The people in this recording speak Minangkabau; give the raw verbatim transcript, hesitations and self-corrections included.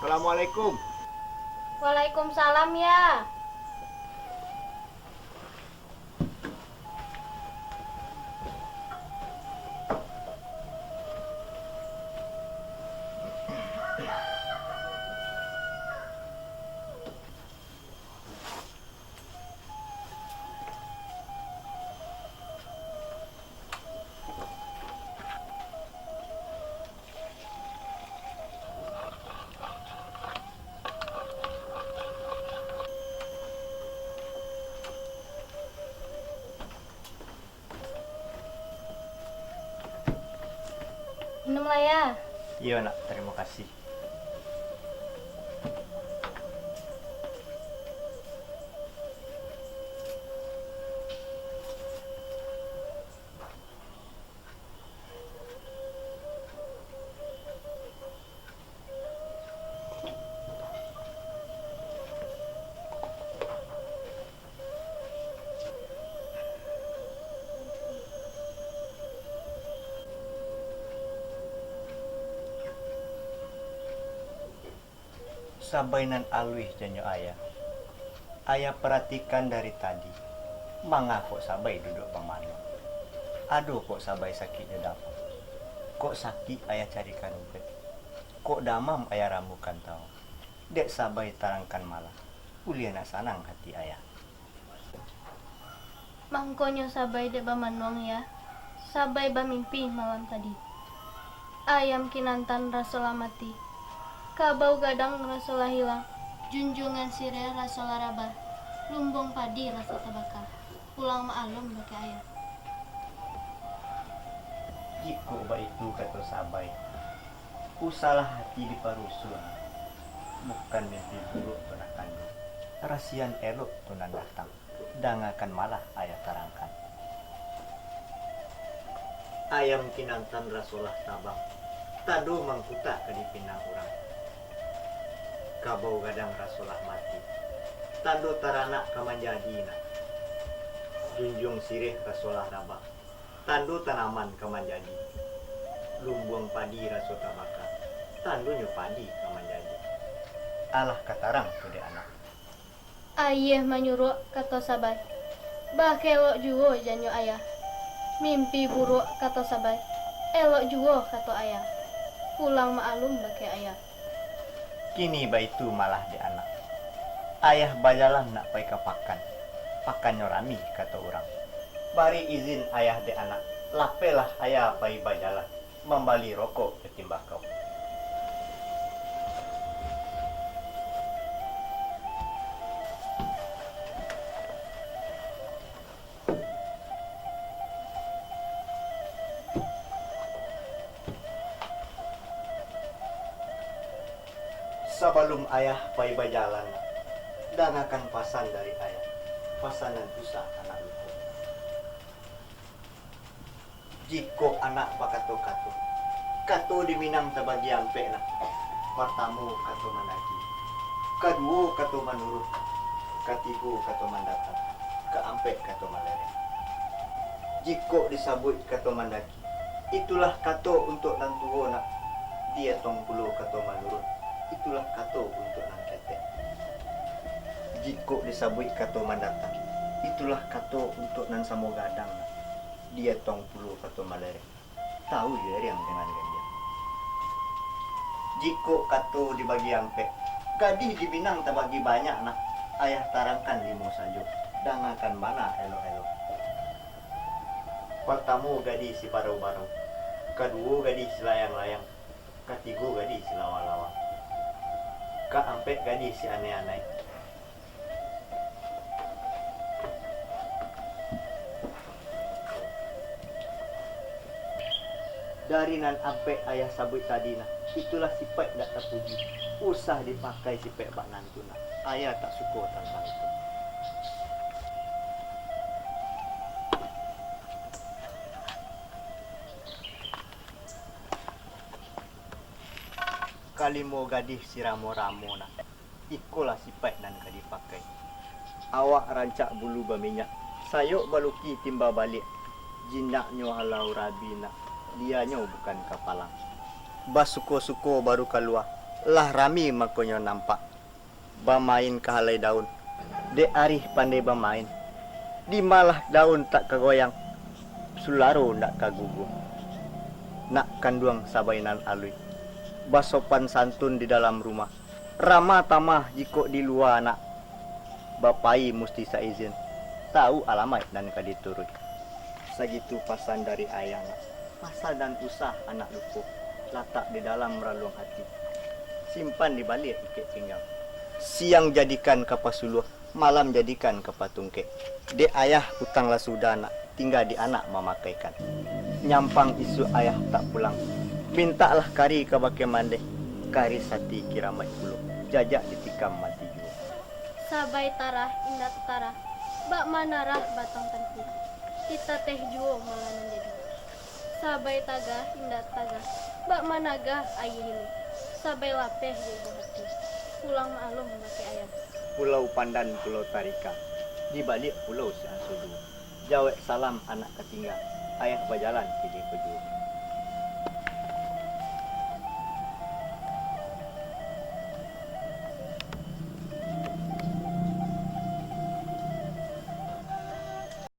Assalamualaikum. Waalaikumsalam, ya. Minumlah, ya. Iyo, Nak. Tarimo kasih. Sabai nan aluih janyo ayah. Ayah paratikan dari tadi, manga kok sabai duduak bamanuang. Ado kok sabai sakik jo damam. Kok sakik ayah carikan ubek. Kok damam ayah ramukan tawa. Dek sabai tarangkan malah, buliah nak sanang hati ayah. Mangkonyo sabai dek bamanuang, ya, sabai bamimpi malam tadi. Ayam kinantan raso lah mati, kabau gadang raso lah hilang, junjuangan sireh raso lah rabah, lumbuang padi raso tabaka. Pulang ma'alum bakeh ayah. Jikok baitu kato sabai, usahlah hati diparusuah, bukan mimpi buruak tu nak kanduang, rasian elok tu nan datang. Dangakan malah ayah tarangkan. Ayam kinantan raso lah tabang, tando mangkutak ka dipinang urang. Kabau gadang raso lah mati, tando taranak ka manjadi nak. Junjuang sireh raso lah rabah, tando tanaman ka manjadi. Lumbuang padi raso tabaka, tandonyo padi ka manjadi. Alah ka tarang tu dek anak. Ayah manyuruak kato sabai, bakelok juo janyo ayah. Mimpi buruak kato sabai, elok juo kato ayah. Pulang ma'alum bakeh ayah. Kini baitu malah dek anak. Ayah bajalan nak pai ka pakan. Pakannyo rami kato urang. Bari izin ayah dek anak, lapehlah ayah pai bajalan. Mambali rokok ka timbakau. Sabalum ayah pai bajalan, dangakan pasan dari ayah. Pasan nan usah anak lupo. Jikok anak bakato-kato, kato di Minang tabagi ampek nak. Partamo kato mandaki, kaduo kato manurun, katigo kato mandatang, kaampek kato malereng. Jikok disabuik kato mandaki, itulah kato untuak nan tuo nak. Dietong pulo kato manurun, itulah kato untuak nan ketek. Jikok disabuik kato mandatang, itulah kato untuak nan samo gadang nak. Dietong pulo kato malereng, tahu jo riang dengan gandia. Jikok kato dibagi ampek, gadih di Minang tabagi banyak nak. Ayah tarangkan limo sajo, dangakan bana elok-elok. Partamo gadih si barau-barau, kaduo gadih si layang-layang, katigo gadih si lawa-lawa, kaampek gadih si anai-anai. Dari nan ampek ayah sabuik tadi nah, itulah sipaik ndak tapuji, usah dipakai sipaik bak nan tu nah. Ayah tak suko tantang itu. Kalimo gadih si ramo-ramo nah, ikolah sipaik nan ka dipakai. Awak rancak bulu baminyak, sayok baluki timba baliak, jinaknyo halau rabi nak, lianyo bukan kapalang. Basuko-suko baru kalua, Lah rami makonyo nampak, bamain ka halai daun. Dek arih pandai bamain, di malah daun tak ka goyang, sularo ndak ka guguah. Nak kanduang sabayi nan aluih, basopan santun di dalam rumah, ramah tamah jikok di lua nak, bapayi musti saizin, tahu alamaik nan ka dituruik. Sagitu pasan dari ayah nak. Pasal dan usah anak lupo, latak di dalam raluang hati. Simpan di baliak ikek pinggang. Siang jadikan kapa suluah, malam jadikan kapa tungkek. Dek ayah utang lah sudah nak, tingga di anak mamakaikan. Nyampang isuak ayah tak pulang, mintaklah kari kabake mandeh, kari sati kiramaik pulo, jajak ditikam mati juo. Sabai tarah indak tarah, bak manarah batang tanti, ditateh juo malah nan jadi. Sabai tagah indak tagah, bak managah aia hili, sabai lapeh jo ibo hati, pulang maklum bakeh ayah. Pulau Pandan, Pulau Tarika, di baliak pulau si Anso duo. Jawek salam anak ka tingga, ayah bajalan kini ko juo.